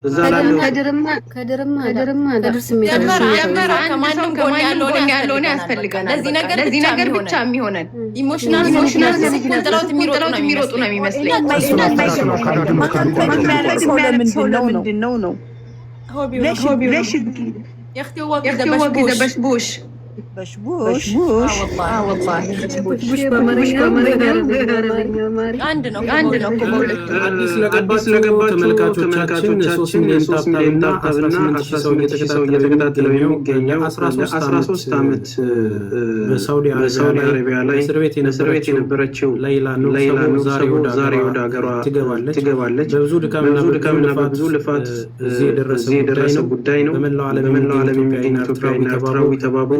እዛ ላለው ከድርማ ስሜት ከማንም ጎን ያልሆነ ያስፈልገናል። ለዚህ ነገር ብቻ የሚሆነን emotional ጥለውት የሚሮጡ ነው የሚመስለኝ። ለምንድን ነው ነው በሽቡሽ በሽቡሽ አንድ ነው አንድ ነው። አዲስ ለገባችሁ ተመልካቾቻችን 3 ሚሊዮን tap tap እና 18 ሺህ ሰው እየተከታተለው የሚገኘው 13 ዓመት በሳውዲ አረቢያ ላይ እስር ቤት የነበረችው ላይላ ኑር ዛሬ ወደ ሀገሯ ትገባለች። በብዙ ድካምና በብዙ ልፋት እዚህ የደረሰ ጉዳይ ነው። በመላው ዓለም የሚገኙ ኢትዮጵያዊና ኤርትራዊ ተባብረው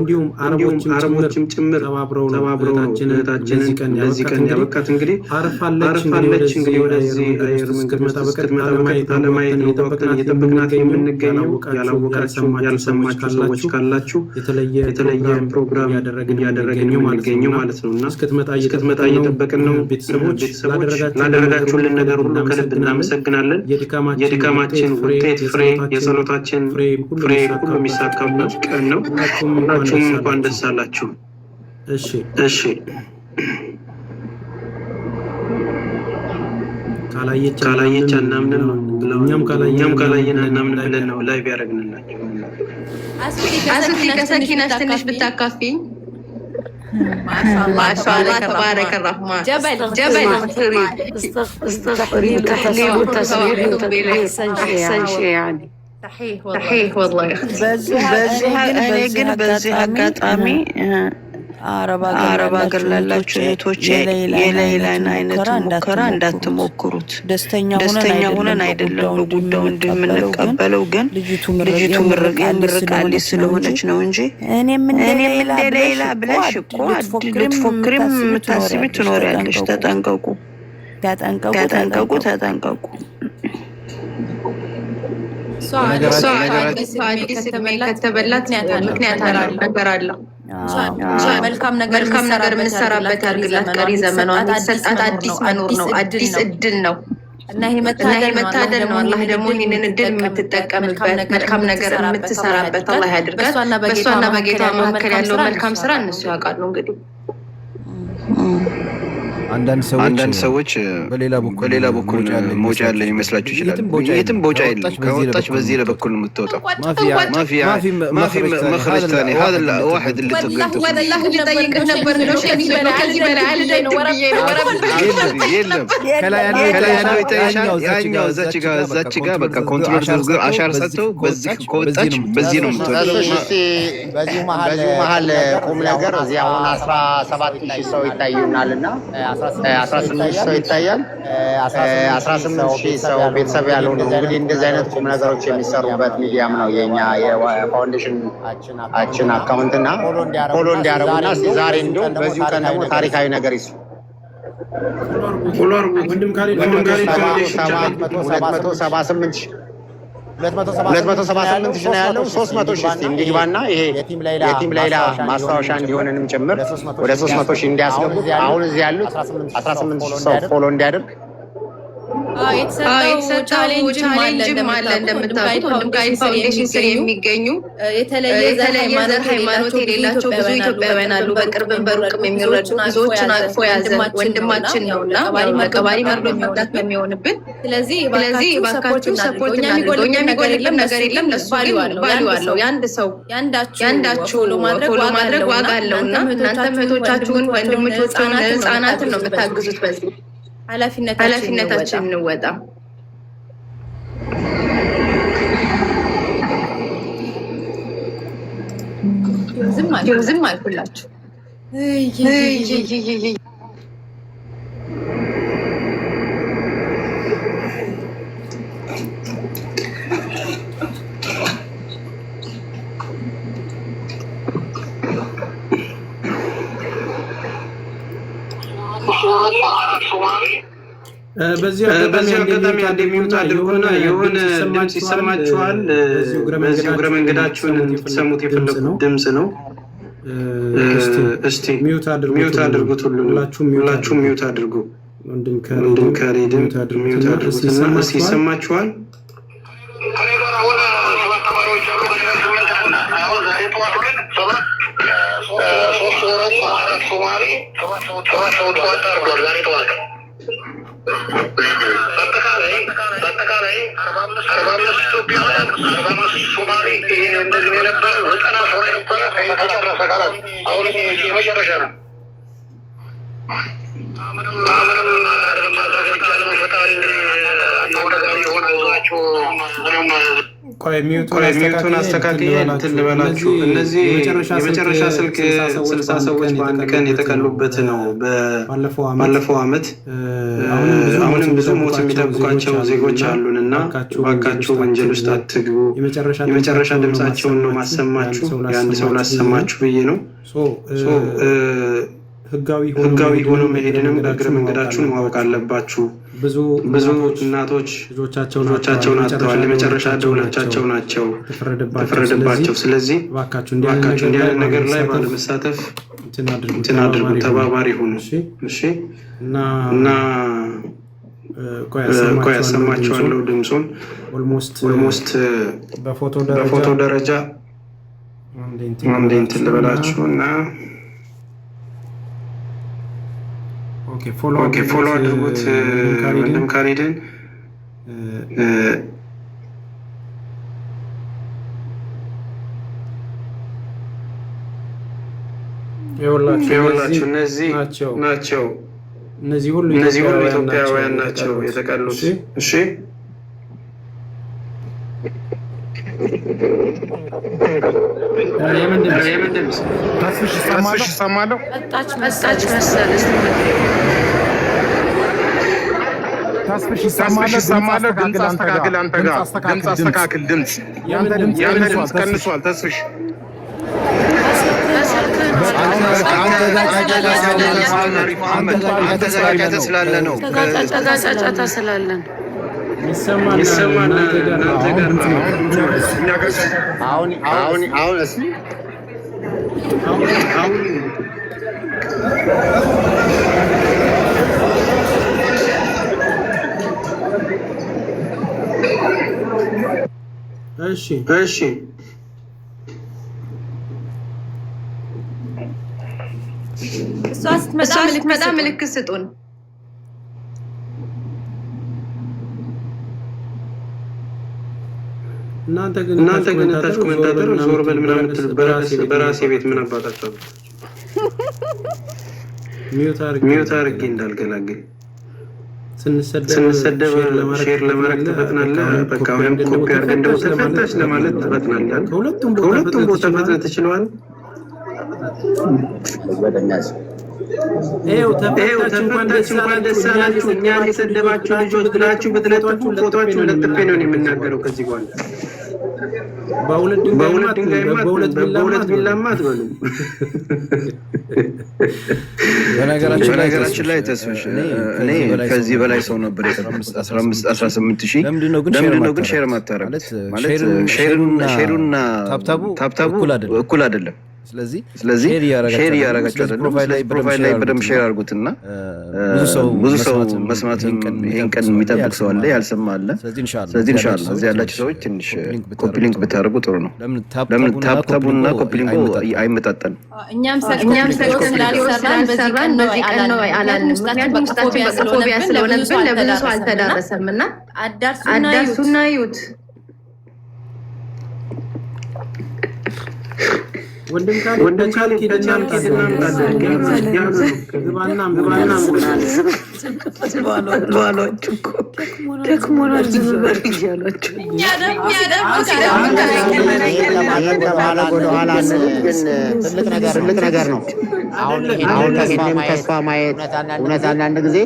እንዲሁም አረቦችም ጭምር ተባብረው ነው እህታችንን ለዚህ ቀን ያበቃት። እንግዲህ አርፋለች። እንግዲህ ወደዚህ አየር መንገድ እስክትመጣ በቀጥታ ለማየት ነው እየጠበቅናት የምንገኘው። ያላወቃችሁ ያልሰማችሁ ሰዎች ካላችሁ የተለየ ፕሮግራም እያደረግን የምንገኘው ማለት ነው እና እስክትመጣ እየጠበቅን ነው። ቤተሰቦች ላደረጋችሁልን ነገር ሁሉ ከልብ እናመሰግናለን። የድካማችን ውጤት ፍሬ፣ የጸሎታችን ፍሬ ሁሉ የሚሳካበት ቀን ነው። ሁላችሁም እንኳን ደስ አላችሁ። እሺ፣ ካላየች አናምንም፣ እኛም ካላየን አናምንም ብለን ነው live ያደረግንላቸው። አስቲ ከሰኪናሽ ትንሽ ብታካፊኝ። ማሻአላህ ተባረከ ረህማን ጀበል። أحسن شيء يعني. صحيح والله. እኔ ግን በዚህ አጋጣሚ አረብ ሀገር ላላችሁ እህቶቼ የሌላን አይነት ሙከራ እንዳትሞክሩት። ደስተኛ ሆነን አይደለም በጉዳዩ እንደምንቀበለው፣ ግን ልጅቱ የምርቃሌ ስለሆነች ነው እንጂ እኔም እንደ ሌላ ብለሽ እኮ ልትፎክሪም የምታስቢ ትኖሪያለሽ። ተጠንቀቁ፣ ተጠንቀቁ፣ ተጠንቀቁ። አዲስ እድሜ ከተበላት ምክንያት ነገር አለው። መልካም ነገር የምትሰራበት ያድርግላት። ቀሪ ዘመኗን የተሰጣት አዲስ መኖር ነው፣ አዲስ እድል ነው እና ይሄ መታደል ነው። አላህ ደግሞ ይህንን እድል የምትጠቀምበት፣ መልካም ነገር የምትሰራበት አላህ ያድርጋት። በእሷና በጌታ መካከል ያለው መልካም ስራ እነሱ ያውቃሉ እንግዲህ። አንዳንድ ሰዎች በሌላ በኩል መውጫ ያለ ሊመስላችሁ ይችላል። የትም መውጫ የለም። ከወጣች በዚህ በኩል ነው የምትወጣው። ما في مخرج ثاني، هذا الواحد اللي ወላሂ ልጠይቅህ ነበር ነው ከዚህ በላይ አልደግም ብዬ ነው። የለም፣ ከላይ ያለው ይታይሻል። ያኛው እዛች ጋ በቃ control አሻር ሰጥተው በዚህ ከወጣች በዚህ ነው የምትወጣው። በዚሁ መሀል ቁም ነገር እዚህ አሁን 17,000 ሰው ይታዩናል እና 18,000 ሰው ይታያል። 18,000 ሰው ቤተሰብ ያልሆኑ፣ እንግዲህ እንደዚህ አይነት ቁም ነገሮች የሚሰሩበት ሚዲያም ነው የኛ የ foundation ኣችን account እና follow እንዲያደርጉና ዛሬ እንዲሁም በዚሁ ቀን ደግሞ ታሪካዊ ነገር ይስሩ። ወንድም ካሌድ 278,000፣ 278,000 ነው ያለው። 300,000 እስኪ እንዲግባና ይሄ የቲም ሌይላ ማስታወሻ እንዲሆነንም ጭምር ወደ 300,000 እንዲያስገቡት፣ አሁን እዚህ ያሉት 18,000 ሰው follow እንዲያደርግ። የተሰጠው challenge ም አለ እንደምታውቁት፣ ወንድም ካሌድ foundation ስር የሚገኙ የተለየ ዘር ሃይማኖት የሌላቸው ብዙ ኢትዮጵያውያን አሉ። በቅርብም በሩቅም የሚረዱ፣ ብዙዎችን አቅፎ የያዘ ወንድማችን ነው እና ለቀባሪ መርዶ መርዳት በሚሆንብን፣ ስለዚህ እባካችሁ support እናድርገው። እኛ የሚጎልብን ነገር የለም። ለሱ ግን value አለው። የአንድ ሰው የአንዳችሁ follow ማድረግ ዋጋ አለው እና እናንተም እህቶቻችሁን፣ ወንድሞቻችሁን፣ ህፃናትን ነው የምታግዙት። በዚህ ኃላፊነታችን እንወጣ። ዝም አልኩላችሁ። በዚህ አጋጣሚ አንድ mute አድርጉና የሆነ ድምፅ ይሰማችኋል። በዚሁ እግረ መንገዳችሁን እንድትሰሙት የፈለጉት ድምፅ ነው። እስቲ mute አድርጉት፣ ሁላችሁም mute አድርጉ። ወንድም ካሌድም mute አድርጉትና እስቲ ይሰማችኋል። ቆይ mute ኡን አስተካክዬ እንትን ልበላችሁ። እነዚህ የመጨረሻ ስልክ 60 ሰዎች በአንድ ቀን የተቀሉበት ነው። ባለፈው አመት አሁንም ብዙ ሞት የሚጠብቋቸው ዜጎች አሉን እና እባካችሁ ወንጀል ውስጥ አትግቡ። የመጨረሻ ድምፃቸውን ነው ማሰማችሁ፣ የአንድ ሰው ላሰማችሁ ብዬ ነው። ህጋዊ ሆኖ መሄድንም በእግረ መንገዳችሁን ማወቅ አለባችሁ። ብዙ እናቶች ልጆቻቸውን አጥተዋል። የመጨረሻ ደውሎቻቸው ናቸው ተፈረደባቸው። ስለዚህ እባካችሁ እንዲህ አይነት ነገር ላይ ባለመሳተፍ እንትን አድርጉ፣ ተባባሪ ሁኑ። እሺ እና ቆይ ያሰማችኋለሁ ድምፁን። Almost በፎቶ ደረጃ አንዴ እንትን ልበላችሁ እና follow አድርጉት ወንድም ካሊድን። ይኸውላችሁ እነዚህ ናቸው፣ እነዚህ ሁሉ ኢትዮጵያውያን ናቸው የተቀሉት። እሺ ይሰማለሁ። ይሰማለሁ። ድምፅ አስተካክል፣ አንተ ጋር ድምፅ አስተካክል። ድምፅ ያንተ ድምፅ ቀንሷል። ተስፍሽ አንተ ስላለ ነው ጫጫታ ስላለ ነው። ይሰማል። እናንተ ጋር አሁን አሁን አሁን እስኪ አሁን እሺ እሺ እሷ ስትመጣ ምልክት ስጡን። እናንተ ግን ታች commentator ዞር በል ምናምን በራሴ ቤት ምን አባታችሁ mute አድርጌ እንዳልገላግል ስንሰደብ share ለማድረግ ትፈጥናለህ። በቃ ወይም ኮፒ አድርገን ደግሞ ተፈታች ለማለት ትፈጥናለህ። ከሁለቱም ቦታ ፈጥነህ ትችለዋል። ይኸው ይኸው ተፈታች፣ እንኳን ተፈታች እንኳን ደስ አላችሁ እኛን የሰደባችሁ ልጆች ብላችሁ ብትለጥፉ ፎቶአችሁን ለጥፌ ነው የምናገረው። ከዚህ በኋላ በሁለት በሁለት ድንጋይማ በሁለት በሁለት ቢላማ አትበሉ። በነገራችን ላይ ተስፍሽ እኔ ከዚህ በላይ ሰው ነበር 18 ሺህ። ለምንድነው ለምንድነው ግን share ማታረጉት? ማለት share ኡና tap tap ኡ tap tap ኡ እኩል አይደለም። ስለዚህ ስለዚህ share እያደረጋችሁ አይደለም። ስለዚህ profile ላይ በደንብ share አድርጉትና ብዙ ሰው መስማትም ይሄን ቀን የሚጠብቅ ሰው አለ፣ ያልሰማ አለ። ስለዚህ ኢንሻአላህ እዚህ ያላችሁ ሰዎች ትንሽ copy link ብታደርጉ ጥሩ ነው። ለምን tap tap ኡና copy link ኡ አይመጣጠንም። እኛም ሰርተን ስላልሰራን በዚህ ቀን ነው አላልንም። ምክንያቱም ውስጣችን በቃ phobia ስለሆነብን ለብዙ ሰው አልተዳረሰም እና አዳርሱና ይዩት። ወንድም ካሌብ ከቻልክ ሂድና ግባና ባሏችሁ እኮ ደክሞናል፣ ዝም በሉ እያሏችሁ እኛ ደግሞ ይህን ከማድረግ ወደኋላ አንልም፣ ግን ትልቅ ነገር ነው። አሁን ይህንን ተስፋ ማየት እውነት አንዳንድ ጊዜ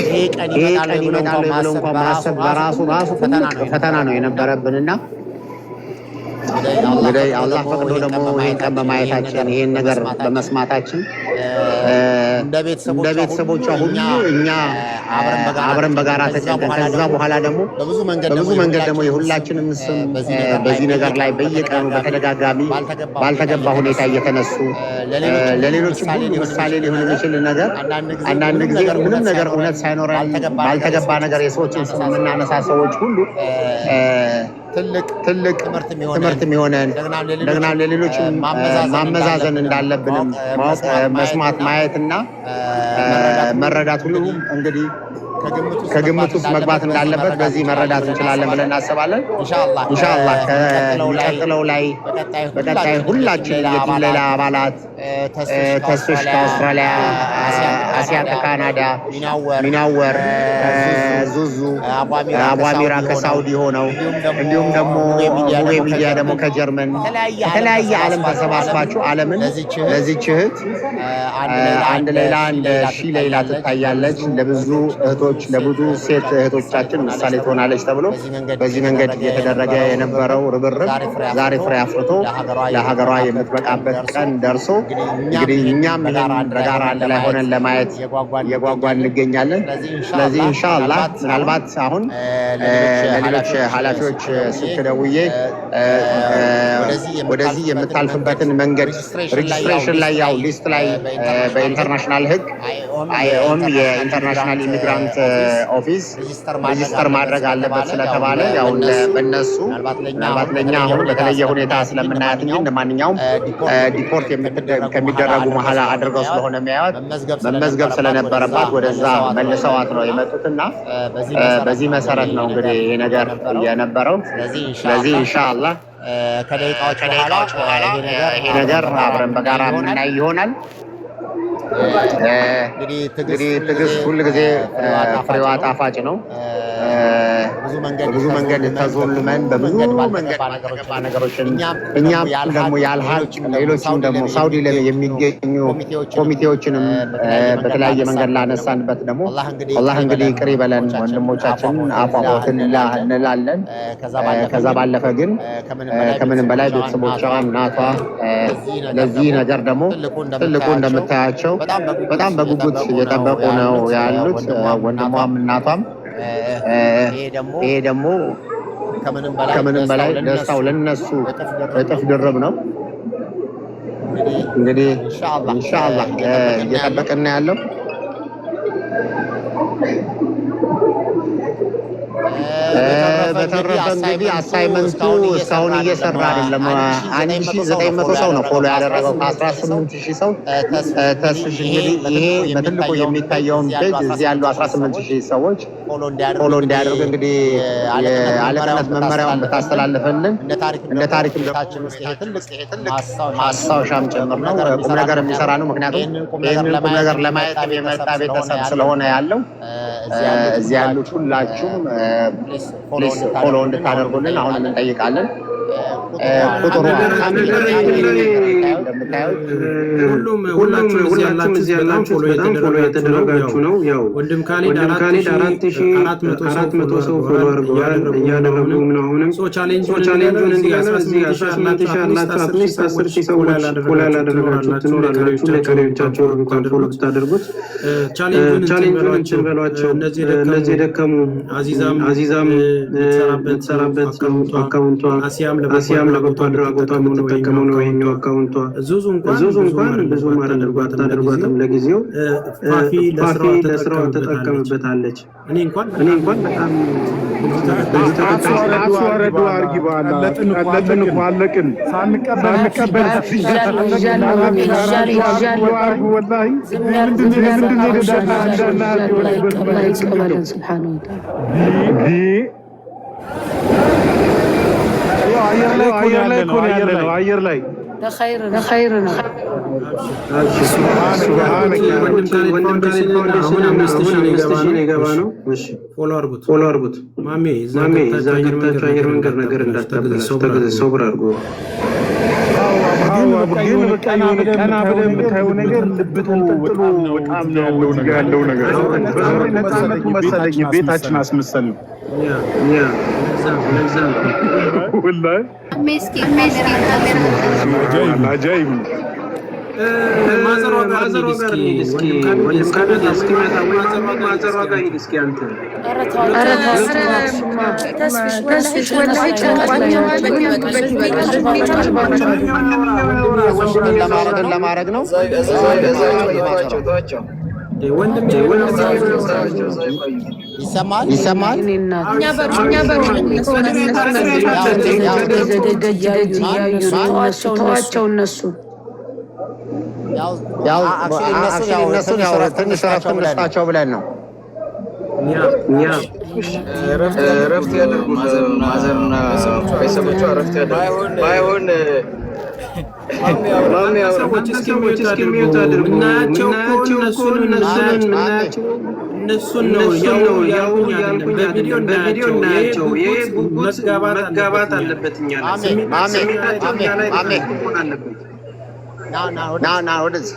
ይሄ ቀን ይመጣል ብሎ እንኳን ማሰብ በራሱ ራሱ ትልቅ ፈተና ነው የነበረብንና እንግዲህ አላህ ፈቅዶ ደግሞ ይህን ቀን በማየታችን ይህን ነገር በመስማታችን እንደ ቤተሰቦቿ ሁሉ እኛ አብረን በጋራ ተጨንቀን ከዛ በኋላ ደግሞ በብዙ መንገድ ደግሞ የሁላችንም ስም በዚህ ነገር ላይ በየቀኑ በተደጋጋሚ ባልተገባ ሁኔታ እየተነሱ ለሌሎችም ሁሉ ምሳሌ ሊሆን የሚችል ነገር አንዳንድ ጊዜ ምንም ነገር እውነት ሳይኖረን ባልተገባ ነገር የሰዎችን ስም የምናነሳ ሰዎች ሁሉ ትልቅ ትምህርት የሚሆነን እንደገና ለሌሎችም ማመዛዘን እንዳለብንም ማወቅ፣ መስማት፣ ማየትና መረዳት ሁሉ እንግዲህ ከግምት ውስጥ መግባት እንዳለበት በዚህ መረዳት እንችላለን ብለን እናስባለን። ኢንሻአላህ ከሚቀጥለው ላይ በቀጣይ ሁላችን የ team ሌላ አባላት ተስፍሽ ከአውስትራሊያ፣ አሲያ ከካናዳ፣ ሚናወር፣ ዙዙ፣ አቧሚራ ከሳውዲ ሆነው እንዲሁም ደግሞ ሙቤ ሚዲያ ደግሞ ከጀርመን ከተለያየ ዓለም ተሰባስባችሁ ዓለምን ለዚች እህት አንድ ሌላ እንደ ሺ ሌላ ትታያለች፣ ለብዙ እህቶች ለብዙ ሴት እህቶቻችን ምሳሌ ትሆናለች ተብሎ በዚህ መንገድ እየተደረገ የነበረው ርብርብ ዛሬ ፍሬ አፍርቶ ለሀገሯ የምትበቃበት ቀን ደርሶ እንግዲህ እኛም ይህን በጋራ አንድ ላይ ሆነን ለማየት እየጓጓን እንገኛለን። ስለዚህ ኢንሻአላህ ምናልባት አሁን ለሌሎች ኃላፊዎች ስልክ ደውዬ ወደዚህ የምታልፍበትን መንገድ registration ላይ ያው list ላይ በ international ሕግ IOM የ International Immigrant Office register ማድረግ አለበት ስለተባለ ያው በእነሱ ምናልባት ለእኛ አሁን በተለየ ሁኔታ ስለምናያት እንጂ እንደማንኛውም deport ከሚደረጉ መሀል አድርገው ስለሆነ የሚያዩት መመዝገብ ስለነበረባት ወደዛ መልሰዋት ነው የመጡትና በዚህ መሰረት ነው እንግዲህ ይሄ ነገር የነበረው። ስለዚህ ኢንሻአላህ ከደቂቃዎች በኋላ ይሄ ነገር አብረን በጋራ የምናይ ይሆናል። እንግዲህ ትዕግስት ሁል ጊዜ ፍሬዋ ጣፋጭ ነው። ብዙ መንገድ ተዞልመን በብዙ መንገድ ባልተገባ ነገሮችን እኛም ደግሞ ያልሀቅ ሌሎችም ደግሞ ሳውዲ ላይ የሚገኙ ኮሚቴዎችንም በተለያየ መንገድ ላነሳንበት ደግሞ አላህ እንግዲህ ይቅር ይበለን፣ ወንድሞቻችን አፏፎት እንላለን። ከዛ ባለፈ ግን ከምንም በላይ ቤተሰቦቿ፣ እናቷ ለዚህ ነገር ደግሞ ትልቁ እንደምታያቸው በጣም በጉጉት እየጠበቁ ነው ያሉት ወንድሟም እናቷም። ይሄ ደግሞ ከምንም በላይ ደስታው ለነሱ እጥፍ ድርብ ነው። እንግዲህ ኢንሻአላህ እየጠበቅን ያለው። በተረፈ እንግዲህ assignment ኡ እስካሁን እየሰራ አይደለም። 1900 ሰው ነው follow ያደረገው ከ18,000 ሰው። ተስፍሽ እንግዲህ ይሄ በትልቁ የሚታየውን page እዚህ ያሉ 18,000 ሰዎች follow እንዲያደርጉ እንግዲህ የአለቅነት መመሪያውን ብታስተላልፍልን እንደ ታሪክም ማስታወሻም ጭምር ነው። ቁም ነገር የሚሰራ ነው። ምክንያቱም ይህንን ቁም ነገር ለማየት የመጣ ቤተሰብ ስለሆነ ያለው እዚህ ያሉት ሁላችሁም please follow እንድታደርጉልን አሁንም እንጠይቃለን። ቁጥሩ እንደምታዩት ሁሉም ሁሉም ሁላችሁም እዚህ ሁላችሁም እዚህ ያላችሁት በጣም ያላችሁት follow በጣም follow የተደረጋችሁ የተደረጋችሁ ነው። ነው። ያው ወንድም ካሊድ ወንድም ካሊድ 4400 ሰው follow አድርገዋል፣ እያደረጉም ነው አሁንም። so challenge so challenge ኡን እንዲያለ እዚህ 18,000 ያላችሁ at least 10,000 ሰዎች follow ያላደረጋችሁ ትኖራላችሁ። ለቀሪዎቻችሁ እንኳን follow ብታደርጉት challenge ኡን እንትን challenge ኡን በሏቸው። እንትን በሏቸው። እነዚህ እነዚህ የደከሙ የደከሙ አዚዛም አዚዛም የምትሰራበት የምትሰራበት account ኧ account ኧ አሲያም ለበጎ አሲያም ለበጎ አድራጎቷ አድራጎቷ የምትጠቀመው የምትጠቀመው ነው ነው ይሄኛው ይሄኛው account ኧ። account ኧ። ዙዙ እንኳን ዙዙ ብዙም እንኳን ብዙም አታደርጓትም አታደርጓትም ለጊዜው። ለጊዜው። ፋፊ ፋፊ ለስራዋ ለስራዋ ትጠቀምበታለች። ትጠቀምበታለች። እኔ እንኳን እኔ እንኳን በጣም ብዙ ተከታይ አስወረዱ አርጊ በኋላ ቀለጥን እኮ አለቅን ሳንቀበል አርጉ ወላሂ ምንድን ነው ይቀበለን ስብሓነ ወተዓላ። አየር ላይ እኮ ነው ያለነው፣ አየር ላይ ለኸይር ነው። ወንድም ካሊድ ወንድም ካሊድ ፋውንዴሽን ፋውንዴሽን አሁን 5,000 አሁን ሊገባ 5,000 ነው። ሊገባ ነው። እሺ follow አድርጉት። follow አድርጉት። ማሜ እዛ ማሜ እዛ ገብታችሁ አየር መንገድ ገብታችሁ አየር ነገር መንገድ ነገር እንዳታበላሽ። እንዳታበላሽ ሶብር አድርጉ። ሶብር አድርጉ። ግን በቃ የሆነ ቀና ብለህ የምታየው ነገር ልብ ተንጠልጥሎ በጣም ነው እዚህ ጋር ያለው ነገር። ነፃነቱ መሰለኝ ቤታችን አስመሰል ነው። ያ ያ ለዛ ነው ለዛ ነው። ወላሂ ሜስኪ ካሜራ አጃኢብ ነው። ማዘሯ ጋር ማዘሯ እንሂድ ጋር እስኪ። እንሂድ እስኪ። ወንድም ካሊድ ወንድም ካሊድ እስኪመጣ እስኪመጣ ወይ ማዘሯ ጋር ሂድ እስኪ አንተ። ኧረ ተስፍሽ ወላሂ ጨንቋቸዋል። ለማድረግ ነው። ወንድም ይሰማል ይሰማል። ተዋቸው እነሱ። ያው እነሱን ያው ትንሽ እረፍት እንስጣቸው ብለን ነው። እረፍት ያደርጉ ማዘርና ቤተሰቦቿ እረፍት ያደርጉ። ባይሆን ሰዎች እስኪ mute አድርጉ። ምናያቸው እኮ እነሱን ነው ያው ያልኩኝ አይደለም፣ በቪዲዮ እናያቸው። ይሄ ጉጉት መጋባት አለበት እኛ ላይ፣ ስሜታቸው እኛ ላይ መሆን አለበት። ና ና ወደዚህ።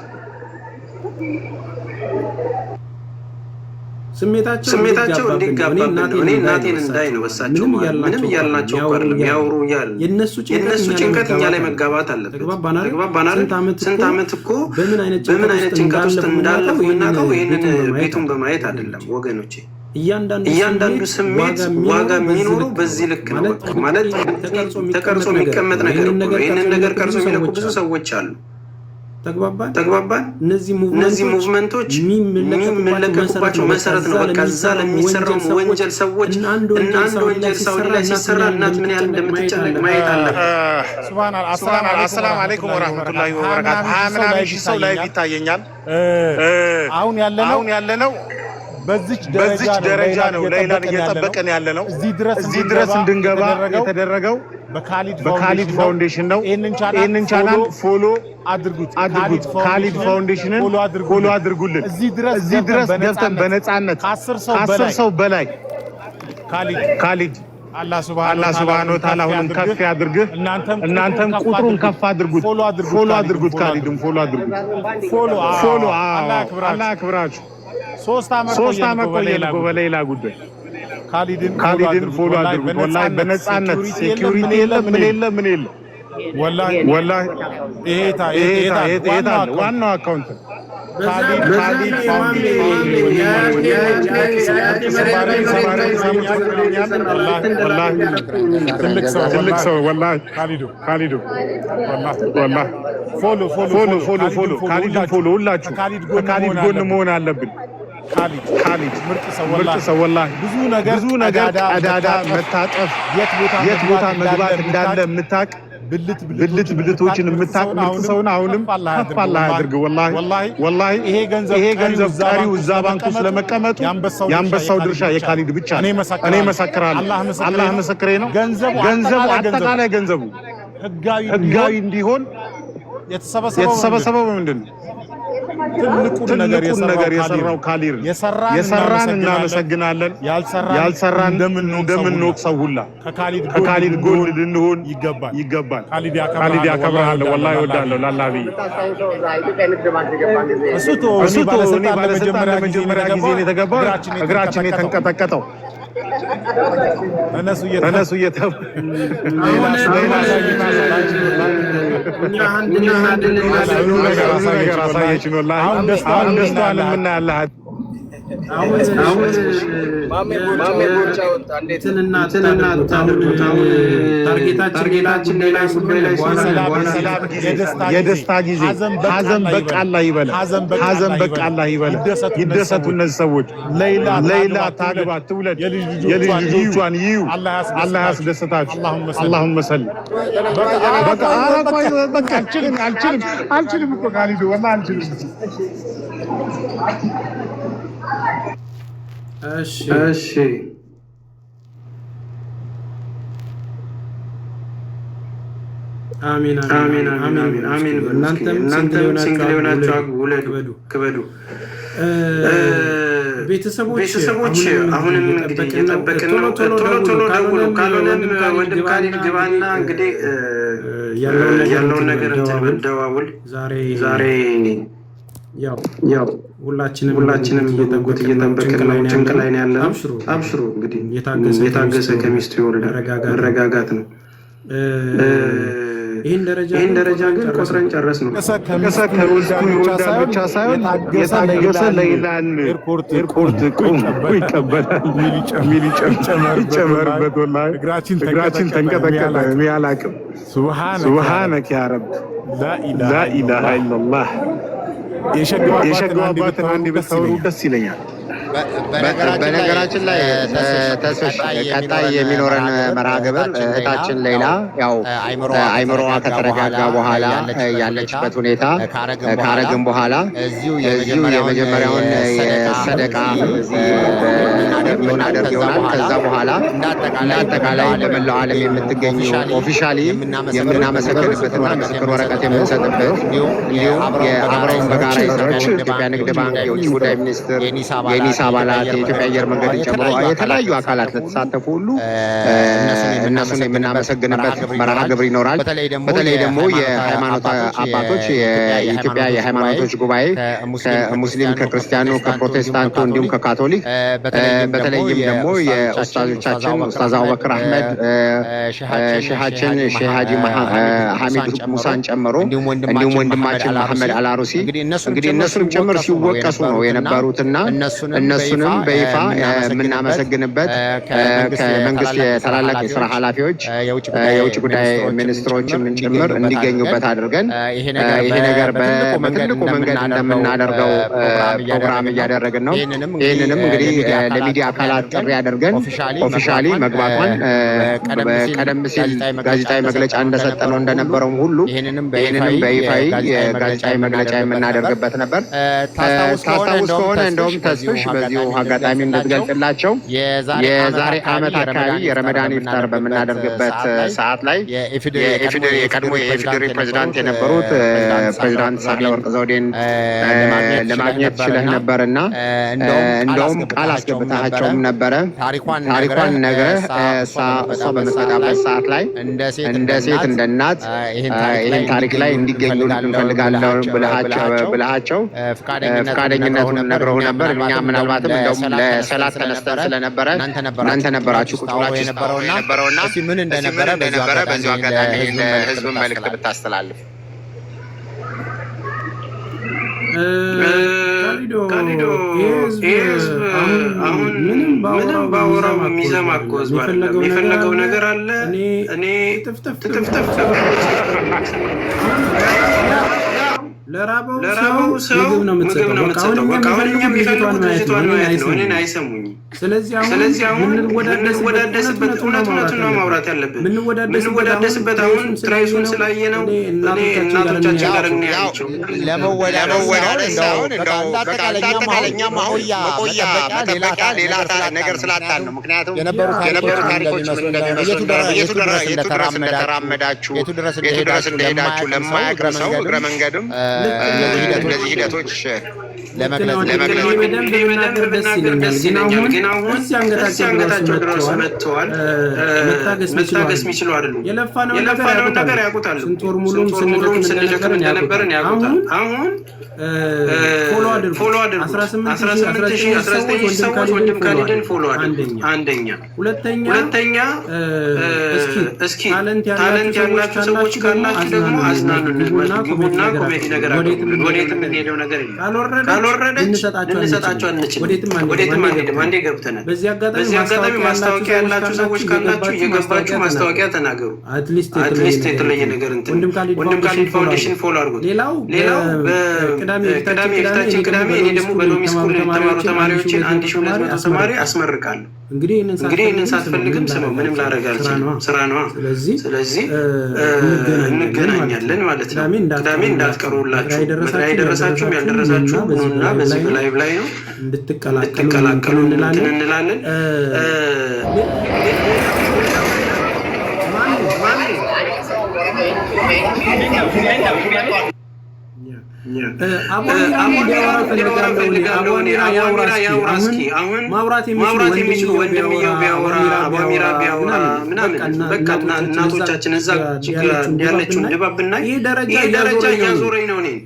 ስሜታቸው እንዲጋባብን ነው። እኔ እናቴን እንዳይ ነው በሳቸው ምንም እያልናቸው እኮ አይደለም፣ ያውሩ እያልን የእነሱ ጭንቀት እኛ ላይ መጋባት አለበት። ተግባባን። ስንት ዓመት እኮ በምን አይነት ጭንቀት ውስጥ እንዳለፉ የምናውቀው ይህንን ቤቱን በማየት አይደለም ወገኖቼ። እያንዳንዱ ስሜት ዋጋ የሚኖረው በዚህ ልክ ነው። በቃ ማለት ተቀርጾ የሚቀመጥ ነገር እኮ ነው። ይህንን ነገር ቀርጾ የሚለቁ ብዙ ሰዎች አሉ። ተግባባን። እነዚህ movement ኦች የሚለቀቁባቸው መሰረት ነው። በቃ እዛ ለሚሰራው ወንጀል ሰዎች እና አንድ ወንጀል ሳውዲ ላይ ሲሰራ እናት ምን ያህል እንደምትጨነቅ ማየት አለብን። አሰላም አለይኩም ወራህመቱላሂ ወበረካቱ። 20 ምናምን ሺህ ሰው live ይታየኛል። አሁን ያለነው በዚች ደረጃ ነው ሌይላን እየጠበቀን ያለ ነው። እዚህ ድረስ እንድንገባ የተደረገው በካሊድ ፋውንዴሽን ነው። ይህንን channel follow አድርጉት። ካሊድ ፋውንዴሽንን follow አድርጉልን። እዚህ ድረስ ገብተን በነፃነት ከ10 ሰው በላይ ካሊድ አላህ ሱብሃነሁ ወተዓላ አሁንም ከፍ ያድርግህ። እናንተም ቁጥሩን ከፍ አድርጉት። Follow አድርጉት። ካሊድን follow አድርጉት። Follow። አላህ ያክብራችሁ። ሶስት ዓመት ቆየን እኮ በሌላ ጉዳይ። ካሊድን follow አድርጉት። ወላሂ በነፃነት security የለ፣ ምን የለ፣ ምን የለ። ወላሂ ይሄ አለ ዋናው account ካሊድ ፋውንዴሽን። ትልቅ ሰው ወላሂ ካሊዱ ወላሂ follow follow follow follow ካሊድን follow ሁላችሁ። ከካሊድ ጎን መሆን አለብን። ካሊድ ምርጥ ሰው ወላሂ ብዙ ነገር ቀዳዳ መታጠፍ የት ቦታ መግባት እንዳለ የምታቅ ብልት ብልቶችን የምታቅ ምርጥ ሰውን አሁንም ከፍ አላህ ያድርግ። ወላሂ ወላሂ ይሄ ገንዘብ ቀሪው እዛ ባንክ ውስጥ ለመቀመጡ የአንበሳው ድርሻ የካሊድ ብቻ ነው። እኔ መሰክራለሁ። አላህ ምስክሬ ነው። ገንዘቡ አጠቃላይ ገንዘቡ ህጋዊ እንዲሆን የተሰበሰበው በምንድን ነው? ትልቁን ነገር የሰራው ካሊድ ነው። የሰራን እናመሰግናለን። ያልሰራን እንደምንወቅሰው ሁላ ከካሊድ ጎን ልንሆን ይገባል። ካሊድ ያከብርሃል። ወላሂ እወዳለሁ ላላ ብዬ እሱ እኔ ባለስልጣን ለመጀመሪያ ጊዜ ነው የተገባው። እግራችን የተንቀጠቀጠው እነሱ ነገር አሳየችን። ወላሂ አሁን ደስታዋን የምናያለህ። Target ኣችን ሌላ ጉዳይ ላይ የደስታ ጊዜ ሀዘን በቃ አላህ ይበለ፣ ሀዘን በቃ አላህ ይበለ። ይደሰቱ እነዚህ ሰዎች። ሌይላ ታግባ ትውለድ፣ የልጅ ልጆቿን ይዩ። አላህ ያስደስታችሁ። አላሁመ ሰሊ። በቃ ኧረ ቆይ በቃ አልችልም፣ አልችልም፣ አልችልም እኮ ካሊዱ ወላሂ አልችልም። እሺ አሜን አሜን አሜን አሜን። እናንተም single የሆናችሁ አግቡ፣ ውለዱ፣ ክበዱ። ቤተሰቦች አሁንም እንግዲህ እየጠበቅን ነው። ቶሎ ቶሎ ደውሉ። ካልሆነም ወንድም ካሊድ ግባና እንግዲህ ያለውን ነገር እንትን በል፣ ደዋውል። ዛሬ ያው ሁላችንም በጉጉት እየጠበቅን ነው። ጭንቅ ላይ ነው ያለነው። አብሽሩ እንግዲህ የታገሰ ከሚስቱ ይወልዳል። መረጋጋት ነው። ይህን ደረጃ ግን ቆጥረን ጨረስ ነው። ከሚስቱ ይወልዳል ብቻ ሳይሆን የታገሰ ሌይላን ኤርፖርት ቆሞ ይቀበላል ሚል ይጨመርበት። ወላሂ እግራችን ተንቀጠቀጠ። እኔ አላቅም። ሱብሃነክ ያ ረብ፣ ላኢላሃ ኢለላህ። የሸጋው አባትን አንድ ብታወሩ ደስ ይለኛል። በነገራችን ላይ ተስፍሽ ቀጣይ የሚኖረን መርሃ ግብር እህታችን ሌላ ያው አይምሮዋ ከተረጋጋ በኋላ ያለችበት ሁኔታ ካረግን በኋላ እዚሁ የመጀመሪያውን የሰደቃ የምናደርግ ይሆናል። ከዛ በኋላ እንዳጠቃላይ በመላው ዓለም የምትገኙ officially የምናመሰግንበትና ምስክር ወረቀት የምንሰጥበት እንዲሁም የአብረውን በጋራ የሰሩ ኢትዮጵያ ንግድ ባንክ፣ የውጭ ጉዳይ ሚኒስትር፣ የኒስ አባላት፣ የኢትዮጵያ አየር መንገድን ጨምሮ የተለያዩ አካላት ለተሳተፉ ሁሉ እነሱን የምናመሰግንበት መርሃ ግብር ይኖራል። በተለይ ደግሞ የሃይማኖት አባቶች፣ የኢትዮጵያ የሃይማኖቶች ጉባኤ ከሙስሊም፣ ከክርስቲያኑ፣ ከፕሮቴስታንቱ እንዲሁም ከካቶሊክ በተለይም ደግሞ የኡስታዞቻችን ኡስታዝ አቡበክር አህመድ፣ ሼሃችን ሼህ ሀጂ ሐሚድ ሙሳን ጨምሮ እንዲሁም ወንድማችን መሐመድ አላሩሲ እንግዲህ እነሱንም ጭምር ሲወቀሱ ነው የነበሩትና እነሱንም በይፋ የምናመሰግንበት ከመንግስት የታላላቅ የስራ ኃላፊዎች የውጭ ጉዳይ ሚኒስትሮችም ጭምር እንዲገኙበት አድርገን ይሄ ነገር በትልቁ መንገድ እንደምናደርገው ፕሮግራም እያደረግን ነው። ይህንንም እንግዲህ ለሚዲያ አካላት ጥሪ አድርገን officially መግባቷን ቀደም ሲል ጋዜጣዊ መግለጫ እንደሰጠነው እንደነበረውም ሁሉ ይህንንም በይፋዊ ጋዜጣዊ መግለጫ የምናደርግበት ነበር። ታስታውስ ከሆነ እንደውም ተስፍሽ በዚሁ አጋጣሚ እንድትገልጽላቸው የዛሬ ዓመት አካባቢ የረመዳን ኢፍጣር በምናደርግበት ሰዓት ላይ የቀድሞ የኢፌዴሪ ፕሬዚዳንት የነበሩት ፕሬዚዳንት ሳህለወርቅ ዘውዴን ለማግኘት ችለህ ነበርና እንደውም ቃል አስገብታቸውም ነበረ። ታሪኳን ነግረህ እሷ በምትመጣበት ሰዓት ላይ እንደ ሴት እንደ እናት ይህን ታሪክ ላይ እንዲገኙ እንፈልጋለን ብልሃቸው ፈቃደኝነቱን ነግረው ነበር። እኛ ምናልባትም እንደውም ለሰላት ተነስተን ስለነበረ እናንተ ነበራችሁ ቁጭ ብላችሁ የነበረውና ምን እንደነበረ በዚሁ አጋጣሚ ለህዝብ መልእክት ብታስተላልፍ። ካሊዶ ይህ ህዝብ አሁን ምንም ባወራው የሚሰማ እኮ ህዝብ አይደለም። የፈለገው ነገር አለ። እኔ ትፍትፍ ለራበው ሰው ምግብ ነው የምትሰጠው። በቃ አሁን እኛ የሚፈልጉት ልጅቷን ማየት ነው። እኔን አይሰሙኝም። ስለዚህ አሁን የምንወዳደስበት እውነት እውነቱን ነው ማውራት ያለብን። የምንወዳደስበት አሁን price ኡን ስላየ ነው። እኔ እናቶቻችን ጋር እንያቸው ለመወዳደስ ሳይሆን እንደው በቃ እንዳጠቃላይ እኛም አሁን መቆያ መጠበቂያ ሌላ ነገር ስላጣን ነው። ምክንያቱም የነበሩ ታሪኮች ምን እንደሚመስሉ የቱ ድረስ እንደተራመዳችሁ የቱ ድረስ እንደሄዳችሁ ለማያውቅ ሰው እግረ መንገድም እነዚህ ሂደቶች ለመግለጽ በደንብ ብናገር ደስ ይለኛል። ግን አሁን እዚህ አንገታቸው ድረስ መጥተዋል። መታገስ የሚችሉ አይደሉም። የለፋነውን ነገር ያውቁታል። ስንት ወር ሙሉም ስንደክም እንደነበርን ያውቁታል። አሁን follow አድርጉ። 18,000 ሰዎች ወንድም ካሊድን follow አድርጉ። አንደኛ፣ ሁለተኛ እስኪ talent ያላችሁ ሰዎች ካላችሁ ደግሞ አዝናኑን። ግቡና ኮሜዲ ነገር አቅርቡልን። ወዴትም የሚሄደው ነገር የለም። ካልወረደች ልንሰጣቸው አንችልም። ወዴትም አንሄድም። አንዴ ገብተናል። በዚህ አጋጣሚ ማስታወቂያ ያላችሁ ሰዎች ካላችሁ እየገባችሁ ማስታወቂያ ተናገሩ። at least የተለየ ነገር እንትን ወንድም ካሊድ ፋውንዴሽን follow አድርጉት። ሌላው ቅዳሜ የፊታችን ቅዳሜ እኔ ደግሞ በሎሚ ስኩል የተማሩ ተማሪዎችን 1200 ተማሪ አስመርቃለሁ። እንግዲህ ይህንን ሳትፈልግም ስመው ምንም ላደርግ አልችልም። ስራ ነዋ። ስለዚህ እንገናኛለን ማለት ነው። ቅዳሜ እንዳትቀሩላችሁ። መጥሪያ የደረሳችሁም ያልደረሳችሁ ኑና በዚህ በ live ላይ ነው እንድትቀላቀሉ እንትን እንላለን። ማውራት የሚችሉ ወንድምየው ቢያወራ አቧሚራ ቢያወራ ምናምን በቃ እናቶቻችን እዛ ያለችውን ድባብ ብናይ ይህ ደረጃ እያዞረኝ ነው እኔን።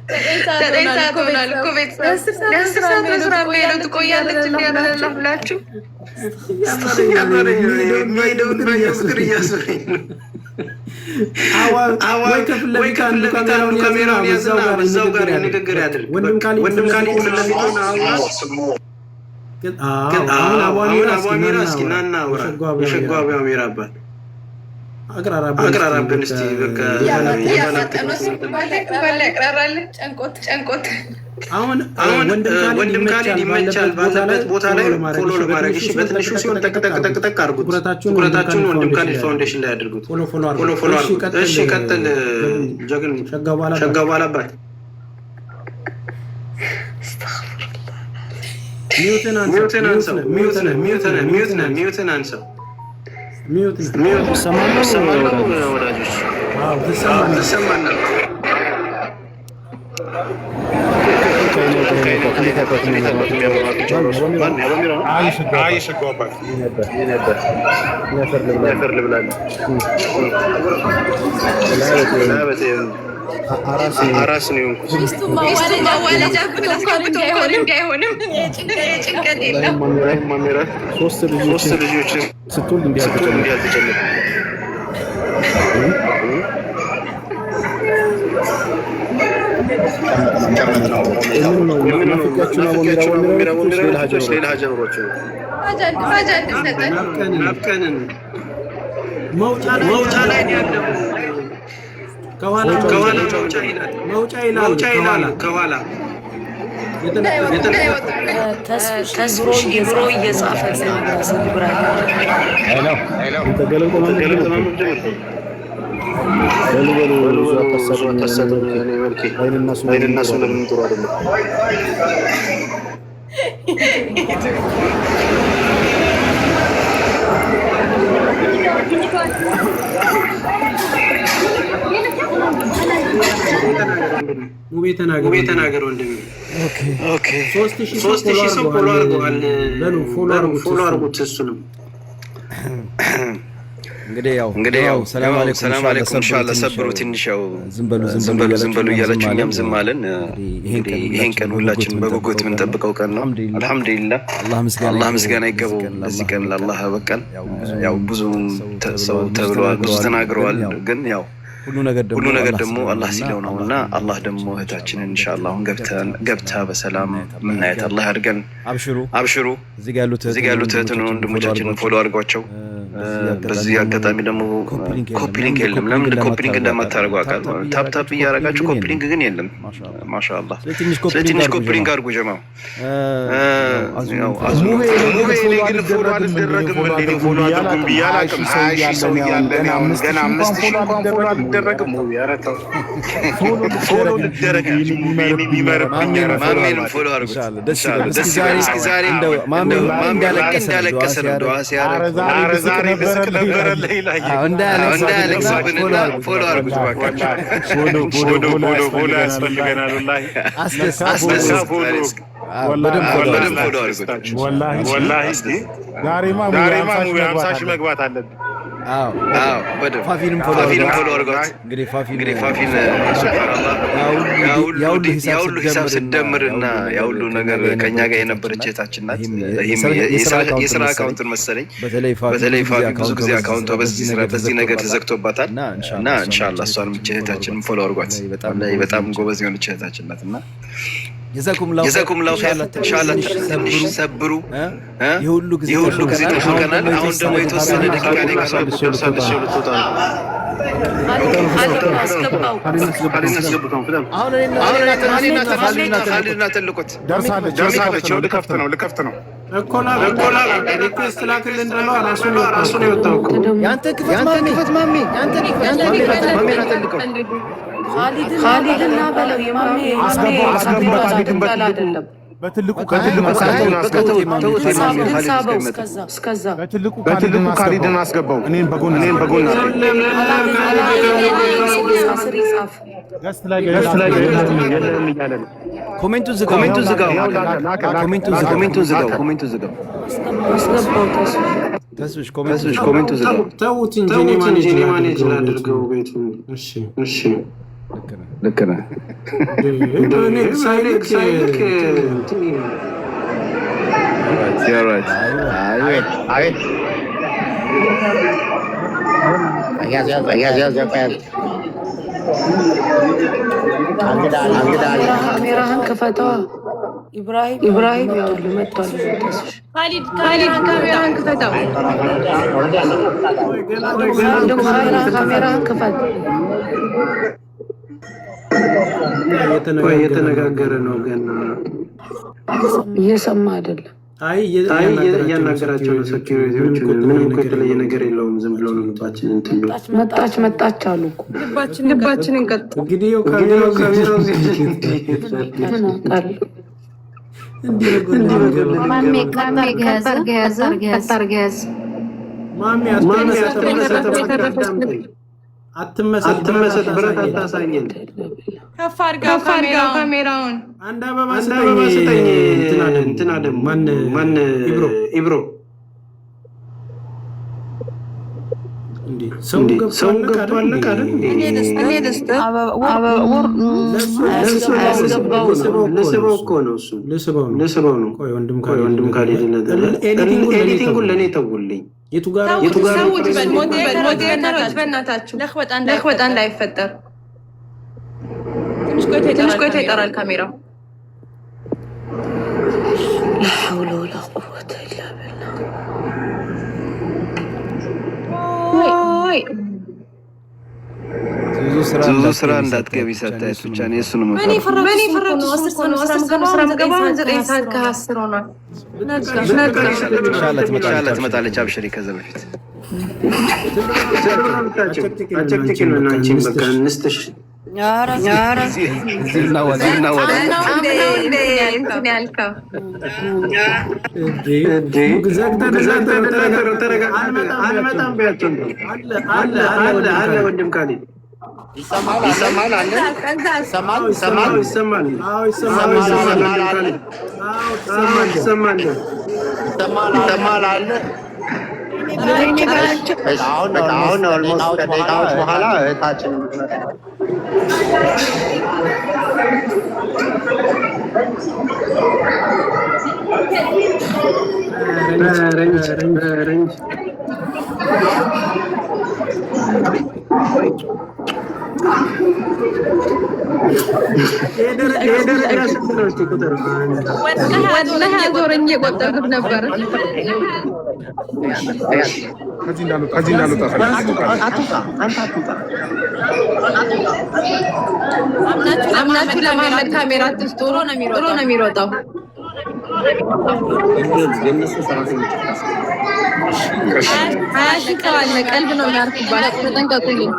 9 ሰዓት ሆኗል እኮ ቤተሰብ። 10 ሰዓት ነው ስራ የምሄደው። ትቆያለች እንዲያለላ ብላችሁ የሚሄደውን ፍቅር እያዞረኝ ነው። ወይ ከፊት ለፊት አንዱ ካሜራውን ያዝና እዛው ጋር ንግግር ያድርግ። ወንድም ካሊድ ፊት ለፊት ሆነ አውራ። አሁን አቧሚራ እስኪ ና እናውራ። የሸጓ አቧሚራ አባት አቅራራብን እስቲ በቃ። ጨንቆት አሁን አሁን ወንድም ካሊድ ይመቻል ባለበት ቦታ ላይ follow ለማድረግ። እሺ፣ በትንሹ ሲሆን ጠቅጠቅጠቅጠቅ አድርጉት። ትኩረታችሁን ወንድም ካሊድ ፋውንዴሽን ላይ አድርጉት። follow follow follow አድርጉት። እሺ ቀጥል። ጀግን ሸጋው ባላባት። mute ን mute ን አንሳው። mute ነህ፣ mute ነህ፣ mute ነህ፣ mute ን አንሳው። mute። ሰማለሁ ወዳጆች፣ ትሰማናለህ። የሸጋው አባት። አራስ ነው የሆንኩት። ሚስቱ ማዋለጃ አስገብቶ እንኳን እንዲህ አይሆንም። ጭንቀት የለም። ሶስት ልጆችን ስትወልድ እንዲህ አልተጨነቅም። ሌላ ጀምሯቸው ሀጃ እንድሰጠን ናፍቀንን መውጫ መውጫ ላይ ነው ያለው። ከኋላ ከኋላ መውጫ ይላል፣ መውጫ ይላል፣ መውጫ ይላል ከኋላ። እንዳይወጡ። ተስፍሽ ብሮ እየጻፈልን ኢብራሂም። አይንና ሱን ጥሩ አይደለም። ሙቤ ተናገር፣ ሙቤ ተናገር ወንድሜ። okay፣ 3000 3000 ሰው follow አድርገዋል። በሉ follow አድርጉት። follow አድርጉት እሱንም። እንግዲህ ያው እንግዲህ ያው ሰላም አለይኩም፣ ሰላም አለይኩም። ኢንሻአላህ ሰብሩ ትንሽ ያው ዝም በሉ ዝም በሉ ዝም በሉ እያላችሁ እኛም ዝም አለን። እንግዲህ ይሄን ቀን ሁላችንም በጉጉት የምንጠብቀው ቀን ነው። አልሐምዱሊላህ፣ አላህ ምስጋና ይገባው። ለዚህ ቀን ለአላህ ያበቃን። ያው ብዙ ሰው ተብለዋል፣ ብዙ ተናግረዋል። ግን ያው ሁሉ ነገር ደግሞ ሁሉ ነገር ደግሞ አላህ ሲለው ነው እና አላህ ደግሞ እህታችንን ኢንሻአላህ አሁን ገብታ በሰላም ምናየት አላህ ያድርገን። አብሽሩ አብሽሩ። እዚህ ጋር ያሉት እዚህ ጋር ያሉት እህትን ወንድሞቻችንን follow አድርጓቸው። በዚህ አጋጣሚ ደግሞ copy link የለም። ለምን copy link እንደማታደርጉ አውቃለሁ። tap tap እያደረጋችሁ copy link ግን የለም። ማሻአላህ። ስለትንሽ copy link አድርጉ ጀማው። ሙቤ እኔ ግን follow አልደረግም እንዴ? እኔ follow አድርጉም ብዬ አላውቅም። 20,000 ሰው እያለ እኔ አሁን ገና 5,000 እንኳን follow አልደረግም። ሙቤ ኧረ ተው፣ follow ልደረግ እንጂ ሙቤ እኔ የሚመርብኝ ኧረ ማሜንም follow አድርጉት። ደስ ይበል። ደስ ይበል። እስኪ ዛሬ እንደው ማሜ እንዳለቀሰ ነው ዱዓ ሲያደርግ። ኧረ ዛሬ ኧረ ዛሬ ልስቅ ነበረ ሌላዬ። እንዳያለቅስብንና follow አድርጉት እባካችሁ። follow follow follow follow ያስፈልገናል ወላሂ። አስደስት follow በደንብ follow በደንብ follow አድርጉት። ወላሂ ወላሂ ዛሬማ ዛሬማ ሙቤ 50,000 መግባት አለብን። አዎ አዎ በደንብ ፋፊንም follow ፋፊንም follow አድርጓት። እንግዲህ ፋፊን እንግዲህ ፋፊን ሱብሃንአላህ፣ ያ ሁሉ ሂሳብ ስደምርና ያ ሁሉ ነገር ከኛ ጋር የነበረች እህታችን ናት። ይህም የስራ አካውንትን መሰለኝ። በተለይ በተለይ ፋፊ ብዙ ጊዜ አካውንቷ በዚህ ነገር ተዘግቶባታል እና ኢንሻአላህ እሷንም እህታችንን follow አድርጓት። ወላሂ በጣም ጎበዝ የሆነች እህታችን ናት እና ጀዛኩሙላሁ ጀዛኩሙላሁ ኸይር። ኢንሻአላህ ትንሽ ሰብሩ። የሁሉ ጊዜ የሁሉ ጊዜ ጠብቀናል። አሁን ደግሞ የተወሰነ ደቂቃ ላይ አስገባው። አሁን ካሊድና ተልቁት ደርሳለች ደርሳለች። ያው ልከፍት ነው፣ ልከፍት ነው። እኮ request ላክልን ብለው ራሱ ነው የወጣው እኮ። ያንተ ክፈት ማሜ፣ ያንተ ማሜና ተልቀው ካሊድና በለው የማሜ አስገባው፣ አስገባው ካሊድን አይደለም በትልቁ ተውት። ሳበው እስከዛ በትልቁ በትልቁ ካሊድን አስገባው። እኔን በጎን እኔን በጎን ስር ይጻፍ። guest ላይ guest ላይ የለህም እያለ ነው። comment ኡን ዝጋው፣ comment ኡን ዝጋው፣ comment ኡን ዝጋው፣ comment ኡን ዝጋው፣ comment ኡን ዝጋው፣ አስገባው ተስፋ ተስፍሽ ተስፍሽ comment ኡን ዝጋው። ተውት እንጂ እኔ ተውት እንጂ እኔ manage manage ላድርገው ላድርገው ቤቱን። እሺ እሺ ልክ ነህ። እኔ ሳይልክ ሳይልክ እንትን You're right. አቤት አቤት፣ ያዝ ያዝ ያዝ ያዝ ያዝ። እንግዳ አለ፣ እንግዳ አለ። ካሜራህን ክፈተዋ። ኢብራሂም ያውልህ መጥቷል። ካሊድ ካሜራህን ክፈተው። ካሜራህን ክፈት። እየተነጋገረ ነው ገና እየሰማ አይደለም። አይ እያናገራቸው ነው security ዎቹ። ምንም እኮ የተለየ ነገር የለውም። ዝም ብሎ ነው ልባችን እንትን ነው። መጣች መጣች አሉ እኮ። ልባችንን ቀጥ እንግዲህ ይኸው ካሜራው ምን አውቃለሁ። ማሜ ቀጥ አድርገህ ያዝ። ማሜ አትመሰጥ፣ አትመሰጥ፣ ብረት አታሳየን። ከፍ አድርገው ካሜራውን። አንድ አበባ አንድ አበባ ስጠኝ። እንትና ደግሞ ማን ኢብሮ ሰው ገብቶ አለቀ አይደል? ልስበው እኮ ነው እሱ ልስበው ነው። ወንድም ካሊድ editing ኡን ለእኔ ተውልኝ። የቱ ጋር ሰውት በል moderator ኦች፣ በእናታችሁ ለክበጣ እንዳይፈጠር። ትንሽ ቆይቶ ይጠራል ካሜራው። لا حول ولا قوة إلا بالله። ወይ ብዙ ስራ እንዳትገቢ ሳታያት ብቻ ነው የእሱ ነው እኔ የፈራሁት እሱን እኮ ነው። 10 ሰዓት ስራ የምገባው አሁን 9:10 ሆኗል። ኢንሻላህ ትመጣለች። አብሽሪ። ከዛ በፊት አጨቅጭቂን አንቺን በቃ እንስጥሽ። አምነው እንደ እንትን ያልከው አልመጣም ቢያቸው አለ አለ አለ ወንድም ካሊድ ይሰማል አለ ይሰማል ይሰማል ይሰማል ይሰማል ይሰማል ይሰማል አለ። አሁን almost ከደቂቃዎች በኋላ እህታችን የደረጃ ስንት ነው? እስኪ ቁጥር ወላሂ አዞረኝ እየቆጠርኩት ነበር። ከዚህ እንዳልወጣ አምናችሁ ለመሀመድ ካሜራ አትስጡ። ጥሩ ነው የሚሮጠው። 20,000 ሰው አለ። ቀልብ ነው የሚያርፍባችሁ። ተጠንቀቁልኝ።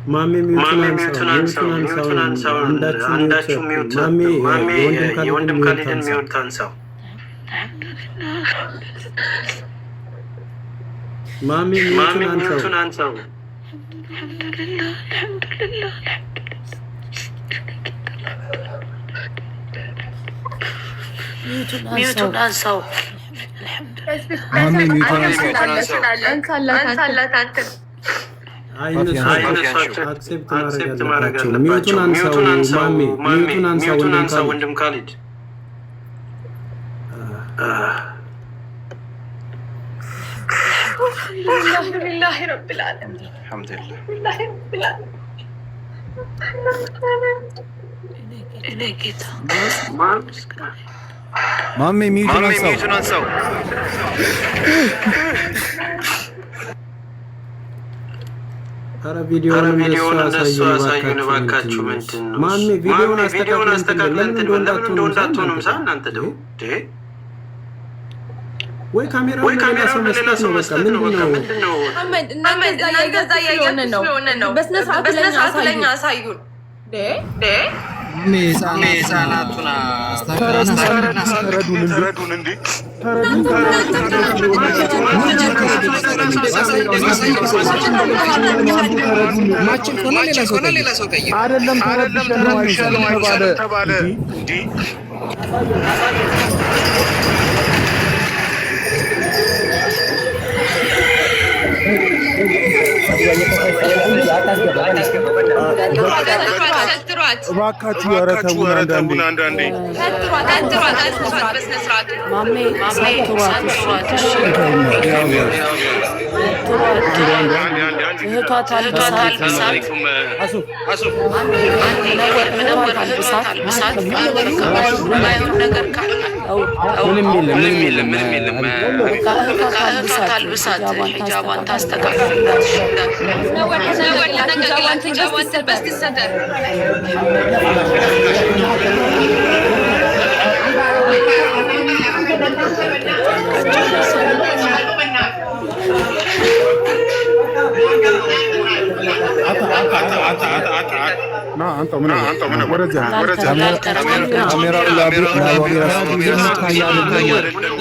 ማሜ mute ኡን አንሳው፣ አንዳችሁ mute። ማሜ የወንድም ካሊድን mute አንሳው። ማሜ mute ኡን አንሳው። mute ኡን አንሳው። ማሜ mute ኡን አንሳው። አንሳላት አንተ። አይ እነሱ accept ማድረግ አለባቸው። mute ኡን አንሳው ማሜ፣ mute ኡን አንሳው ወንድም ካሊድ። الحمد لله رب العالمين። الحمد لله። እኔ ጌታ ማሜ mute ኡን አንሳው። ኧረ ቪዲዮውን እንደሱ አሳዩን እባካችሁ። ምንድን ነው ማሜ? ቪዲዮውን አስተካክለን እንትን በል። ለምን እንደ አትሆኑም? ሳ እናንተ ደግሞ ወይ ካሜራውን ለሌላ ሰው መስጠት ነው። በቃ ምንድን ነው? አህመድ፣ እናንተ እዛ እያያችሁ ስለሆነ ነው። በስነ ስርዓቱ ለኛ አሳዩን። ተረዱን እንዴ! አይደለም ተረብሻለሁ ተባለ እንዴ! እባካችሁ ኧረ ተውን አንዳንዴ። ምንም የለም፣ ምንም የለም፣ ምንም የለም። ታልብሳት ሂጃቧን ታስተካክልላት።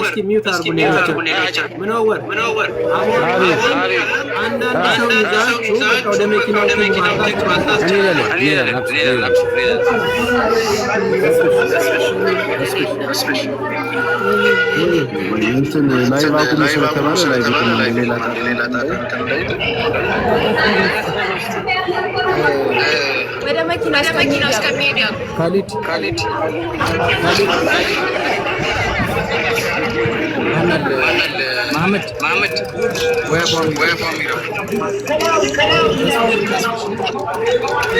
እስኪ mute አድርጉ። ሌሎች ምነወር አንዳንድ ሰው ይዛችሁ በቃ ወደ መኪናው እንትን live አቁሙ ስለተባለ live ሌላ ወደ መኪና እስከሚሄድ ካሊድ መሐመድ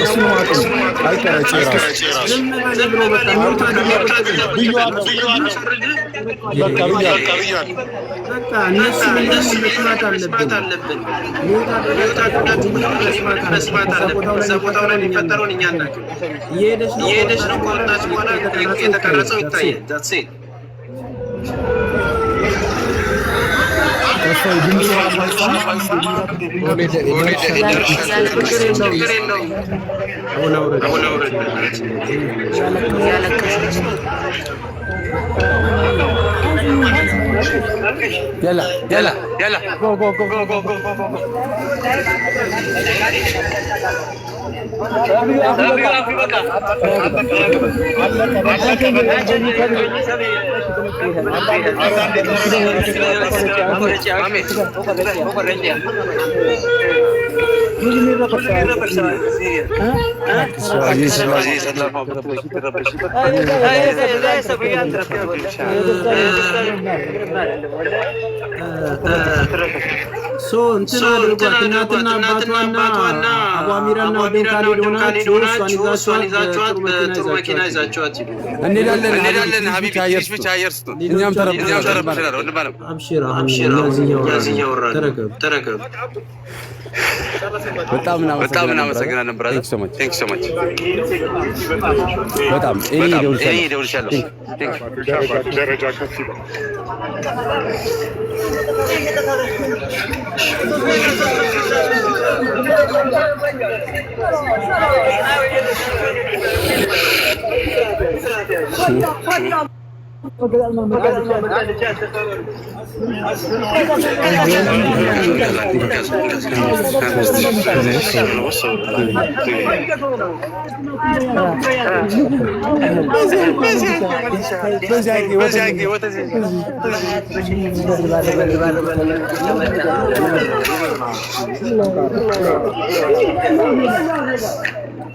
እሱ ነው አቁም። አይቀረጭ ራሱ በቃ ብያለሁ። በቃ እነሱ መስማት አለብን። መስማት አለብን። እዛ ቦታው ላይ የሚፈጠረውን እኛ አናውቅም። እየሄደች ነው። ከወጣች በኋላ የተቀረጸው ይታያል። That's it። ችግር የለውም። አሁን አውረድ። እያለቀሰች ነው። يلا يلا يلا go go go go go go go. So እንትን አድርጓት እናትና አባቷና አቡ አሚራና ወንድም ካሊድ ሆናችሁ እሷን ይዛችኋት በጥሩ መኪና ይዛችኋት ሂዱ። እንሄዳለን እንሄዳለን። ሀቢቢ ትንሽ ብቻ አየር ስጡን። እኛም እኛም ተረብሸናል። ወንድም አለም አብሽር፣ አሁን አብሽር፣ አሁን እኛ እኛ እያወራን ተረጋጉ። ተረጋጉ። በጣም በጣም እናመሰግናለን brother። Thank so much. Thank so much። በጣም እኔ በጣም እኔ እደውልልሻለሁ። እደውልልሻለሁ። Thank ደረጃ ከፍ ይበል።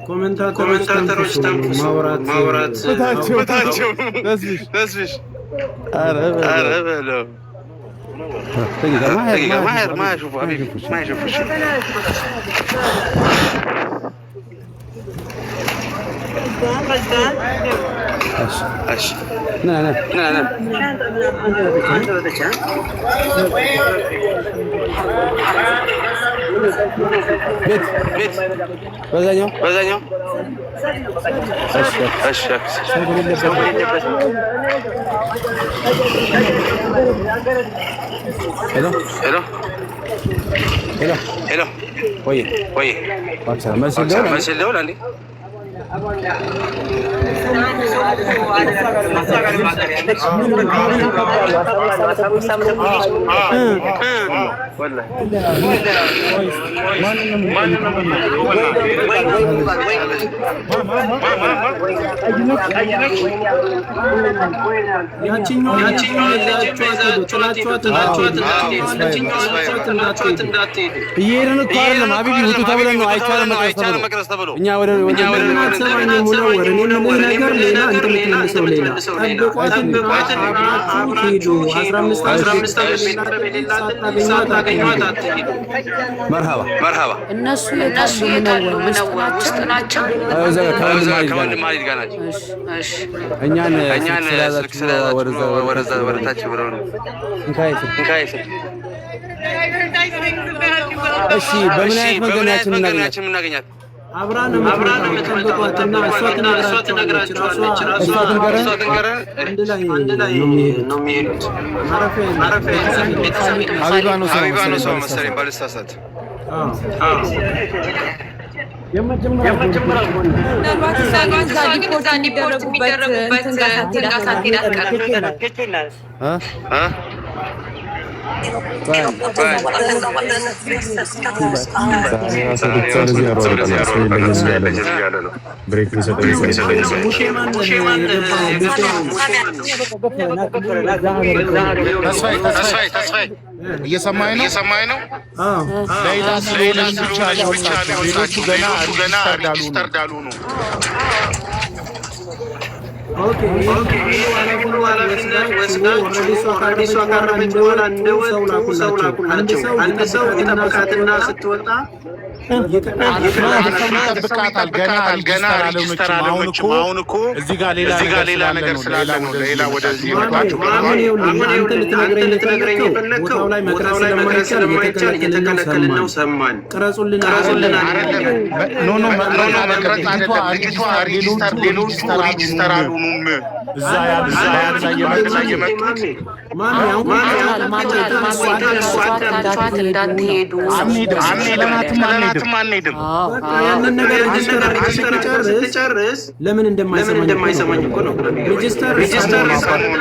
commentator ኦች commentator ኦች ተንፍሱ፣ ተንፍሱ፣ ማውራት ማውራት ፍታቸው ፍታቸው። ተስፍሽ ኧረ በለው دقيقة ما دقيقة ما ما يشوفوا حبيبي ما يشوفوا شيء. እሺ ና ና ና ና ቤት ቤት በዛኛው በዛኛው እሺ እሺ እሺ ሰው በሌለበት hello hello hello hello ወይ ወይ መልስ ልደውል መልስ ልደውል አንዴ ያችኛዋ ልጅ ይዛችኋት ሂዱ፣ ጥላችኋት እንዳትሄዱ። እየሄድን እኮ አይደለም ሀቢቢ ውጡ ተብለን ነው። አይቻልም መቅረጽ ተብሎ እኛ ወደ ወደ ለምን አትሰማኝም? ሙነወር፣ እኔ የምልህ ነገር ሌላ፣ አንተ የምትመልሰው ሌላ። ጠብቋትና አብራችሁ ሂዱ። 15 ዓመት ሳታገኟት አትሂዱ። መርሃባ መርሃባ እነሱ የታሉ ምነወር ውስጥ ናቸው? እዛ ጋር ከወንድም አሊድ ጋር ከወንድም አሊድ ጋር ናቸው። እኛን እኛን ስልክ ስለያዛችሁ ስለያዛችሁ ወደዛ ወደታች ብለው ነው። እንካይ ስልክ እንካይ ስልክ። እሺ በምን አይነት መንገድ ነው ያችን መንገድ ነው የምናገኛት? ያችን የምናገኛት? አብራ ነው የምትመጣው። ጠብቋትና እሷ ትነግራቸዋለች። ራሷ እሷ ትንገረን። እሷ ትንገረን። አንድ ላይ ነው የሚሄዱት። ማረፊያ የለም። ቤተሰብ የለም። ሀቢባ ነው ሰው ሀቢባ ነው ሰው መሰለኝ መሰለኝ ባልሳሳት። አዎ። ምናልባት እሷ ግን እዛ deport የሚደረጉበት እንትን ጋር ሳትሄድ አትቀርም። እ? እ? break ሊሰጠኝ ሙሼ ማን የገባው? ሙሼ ተስፋዬ ተስፋዬ እየሰማኸኝ ነው? እየሰማኸኝ ነው? አዎ። ሌላ ስለሆነች ብቻ ነው የወጣችው። ሌሎቹ ገና registered registered አልሆኑም። አልሆኑም። okay፣ ይሄን ሁሉ ኃላፊነት ወስዳችሁ already እሷ ካረፈች በኋላ እንደወጡ ሰው ላኩላቸው። አንድ ሰው ይጠብቃትና ስትወጣ አንድ ሰው ይጠብቃታል። ገና ገና register register አልሆነችም። አልሆነችም። አሁን እኮ አሁን እኮ እዚህ ጋር ሌላ እዚህ ጋር ነገር ሌላ ስላለ ነገር ነው ስላለ ሌላ ነው ወደዚህ ሌላ ወደዚህ የመጣችው። የመጣችው። አሁን ይኸውልህ አሁን አንተ ልትነግረኝ አንተ ልትነግረኝ የፈለግከው የፈለግከው ቦታው ላይ መቅረጽ ቦታው ላይ መቅረጽ ስለማይቻል ስለማይቻል እየተከለከልን እየተከለከልን ነው ነው ሰማን። ሰማን። ቅረጹልን ቅረጹልን አይደለም አይደለም። no no no መቅረጽ no አይደለም። መቅረጽ ልጅቷ አይደለም። ልጅቷ register register ሌሎቹ ሌሎቹ register register አልሆኑም። አልሆኑም። እዛ ያሉ እዛ ያሉ ላይ ላይ የመጡት የመጡት ማሚ አሁን አጣችኋት እንዳትሄዱ ነው። አንሄድም፣ አንሄድም፣ ጥለናትም አንሄድም። ጥለናትም አንሄድም። በቃ ያንን ነገር register register ስትጨርስ ስትጨርስ ለምን ለምን እንደማይሰማኝ እንደማይሰማኝ እኮ ነው። register register ነው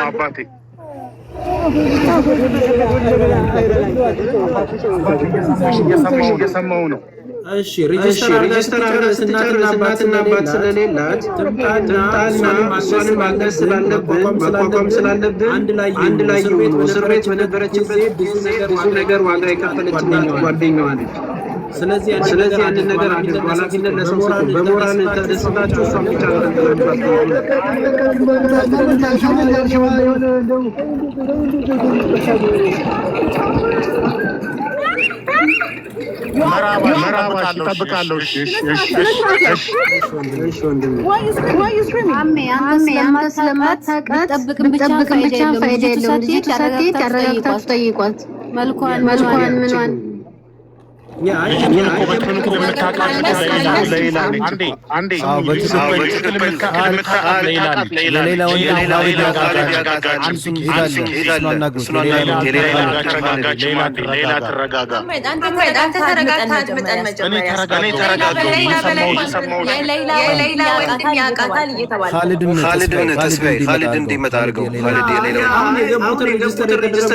አባቴ። እየሰማሁ ነው። እሺ register አድርጋ ስትጨርስ እናትና አባት ስለሌላት ትምጣና እሷንም ማገዝ ስላለብን መቋቋም ስላለብን አንድ ላይ ይሁኑ። እስር ቤት በነበረችበት ጊዜ ብዙ ነገር ዋጋ የከፈለችላት ጓደኛዋ ነች። ስለዚህ አንድ ነገር አድርጉ፣ ኃላፊነት ለሰው ስጡ። በሞራል ተደስታችሁ እሷን ብቻ እጠብቃለሁ። አንተ ስለማታውቃት ብጠብቅም ብቻ ፋይዳ የለውም። ልጅቱ ሳትሄድ አረጋግታችሁ ጠይቋት፣ መልኳን ምኗን። አንተ ተረጋግተህ አድምጠን መጀመሪያ። የሌላ ወንድም ያውቃታል እየተባለ ካሊድ እንዲመጣ አድርገው። ካሊድ የሌላ አሁን የገቡትን register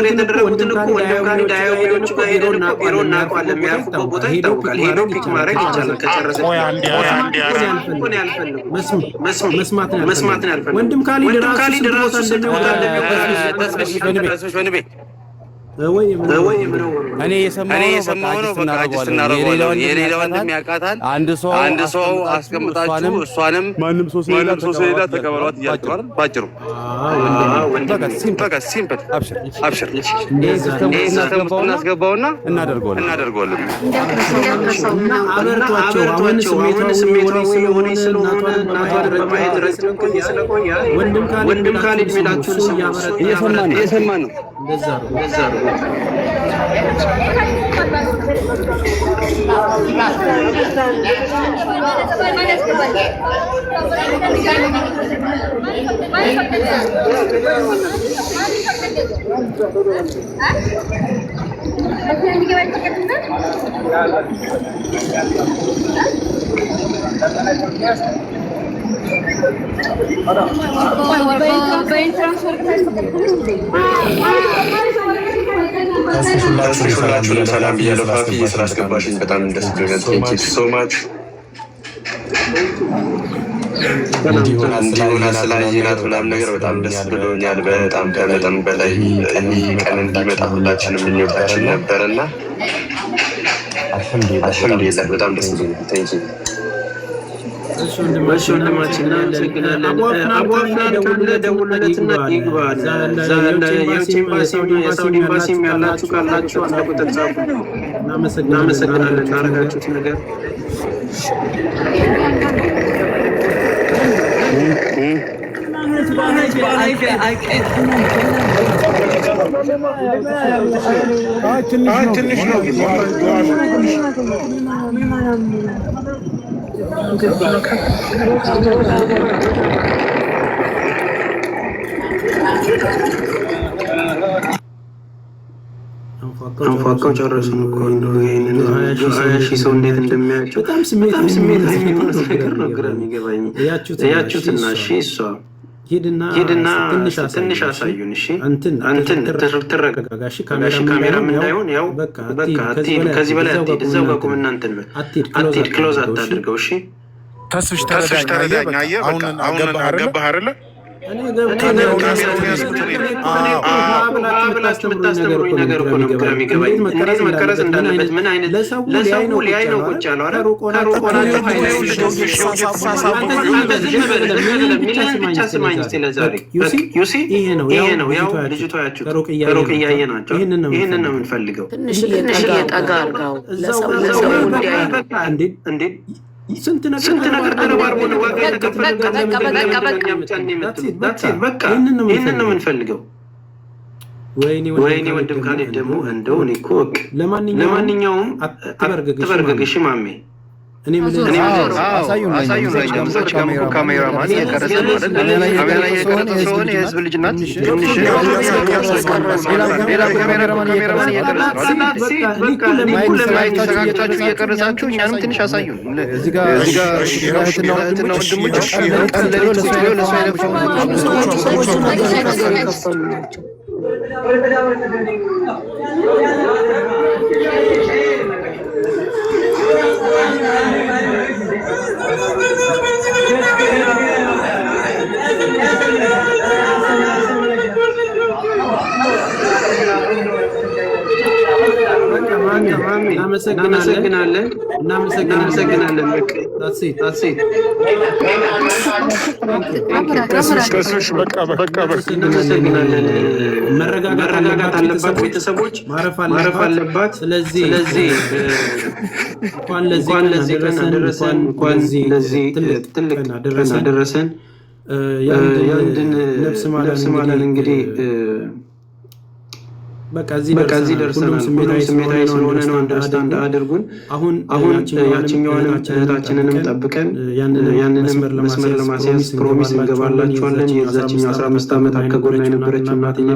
የተደረጉትን እኮ ወንድም ካሊድ አያውቂዎች ጋር ሄዶ ቢሮ እናውቀዋለን። የሚያርፉበት ቦታ ይታወቃል። ሄዶ pick ማድረግ ይቻላል። ከጨረሰ መስማት ነው ያልፈለጉ። ወንድም ካሊድ ራሱ ስንት ቦታ እኔ የሰማሁ ነው። በቃ adjust እናደርገዋለን። የሌላ ወንድም ያውቃታል። አንድ ሰው አስቀምጣችሁ እሷንም ማንም ሰው ስለሌላ ተቀበሏት እያልኩ አይደል? ባጭሩ በቃ simple። አብሽር፣ ይሄን system ውስጥ እናስገባውና እናደርገዋለን። አበርቷቸው። አሁን ስሜታዊ የሆነ ስለሆነ እናቷን በማየት ረጅም ጊዜ ስለቆየ ወንድም ካሊድ የሚላችሁን ስሙ። እየሰማን ነው። እንደዛ ነው። ሁላችሁንም ሰላም ብያለሁ። ፋፊ ስላስገባሽኝ በጣም ደስ ብሎኛል። Thank you so much። እንዲሆና ስላየናት ምናምን ነገር በጣም ደስ ብሎኛል። በጣም ከመጠን በላይ ይህ ቀን እንዲመጣ ሁላችንም ምኞታችን ነበረና አልሐምዱሊላህ በጣም ደስ ብሎኛል። Thank you። እሺ ወንድማችን እናመሰግናለን። አቡ አፍናን ካለ ደውልለትና ይግባ። የውጭ ኤምባሲም የሳውዲ ኤምባሲም ያላችሁ ካላችሁ አንድ ቁጥር ጻፉ። እናመሰግናለን ላደረጋችሁት ነገር። ትንሽ ነው ግን አንፏቀው ጨረሱን እኮ እንደው ይሄንን 20,000 ሰው እንዴት እንደሚያያቸው በጣም ስሜት የሚሆነ ነገር ነው ግራ የሚገባኝ። እያችሁትና እሺ እሷ ሂድና ትንሽ አሳዩን። እሺ እንትን ትረጋጋ። እሺ ካሜራም እንዳይሆን ያው በቃ አትሂድ፣ ከዚህ በላይ አትሂድ። እዛው ጋር ቁምና እንትን በል አትሂድ፣ close አታድርገው። እሺ ተስፍሽ ተረዳኝ። አየህ በቃ አሁን ገባህ አይደለ? ብላችሁ የምታስተምሩኝ ነገር እኮ ነው ግራ የሚገባኝ። እንዴት መቀረጽ እንዳለበት ምን አይነት ለሰው ሊያይ ነው ቁጭ ያለው አይደል? ከሩቅ ሆናችሁ ብቻ ስማኝ እስኪ ለዛሬ you see ይሄ ነው ያው ልጅቷ ያችሁት ከሩቅ እያየ ናቸው። ይህንን ነው የምንፈልገው። ትንሽ እየጠጋ አድርጋው ለሰው እንዲያይ እንዴ ስንት ነገር ተረባርቦ ነው ዋጋ የተከፈለ በቃ ይህንን ነው የምንፈልገው። ወይኔ ወንድም ካሌብ ደግሞ እንደው እኔ እኮ ለማንኛውም አትበርገግ እሺ ማሜ። ካሜራማን እየቀረጸ ነው አይደል? ካሜራ እየቀረጸ ስለሆነ የህዝብ ልጅ ናት። ትንሽ ሌላ ካሜራማን እየቀረጸ ነው አይደል? ተረጋግታችሁ እየቀረጻችሁ እኛንም ትንሽ አሳዩን። እዚህ ጋር እህትና ወንድሞች ቀን ሌሊት ቁጭ ብለው ለእሷ የለፋው የከፈሉ ናቸው። እናመሰግናለን፣ እናመሰግናለን። በቃ that's it። ተስፍሽ በቃ በቃ በቃ። እናመሰግናለን። መረጋጋት አለባት፣ ቤተሰቦች ማረፍ አለባት። ስለዚህ እንኳን ለዚህ ቀን አደረሰን፣ እንኳን ለዚህ ትልቅ ቀን አደረሰን። የአንድን ነፍስ ማዳን እንግዲህ በቃ እዚህ ደርሰናል። ሁሉም ስሜታዊ ስለሆነ ነው። Understand አድርጉን። አሁን ያችኛዋንም እህታችንንም ጠብቀን ያንንም መስመር ለማስያዝ promise እንገባላችኋለን። የዛችኛው 15 ዓመት ከጎና የነበረችው እናትዬ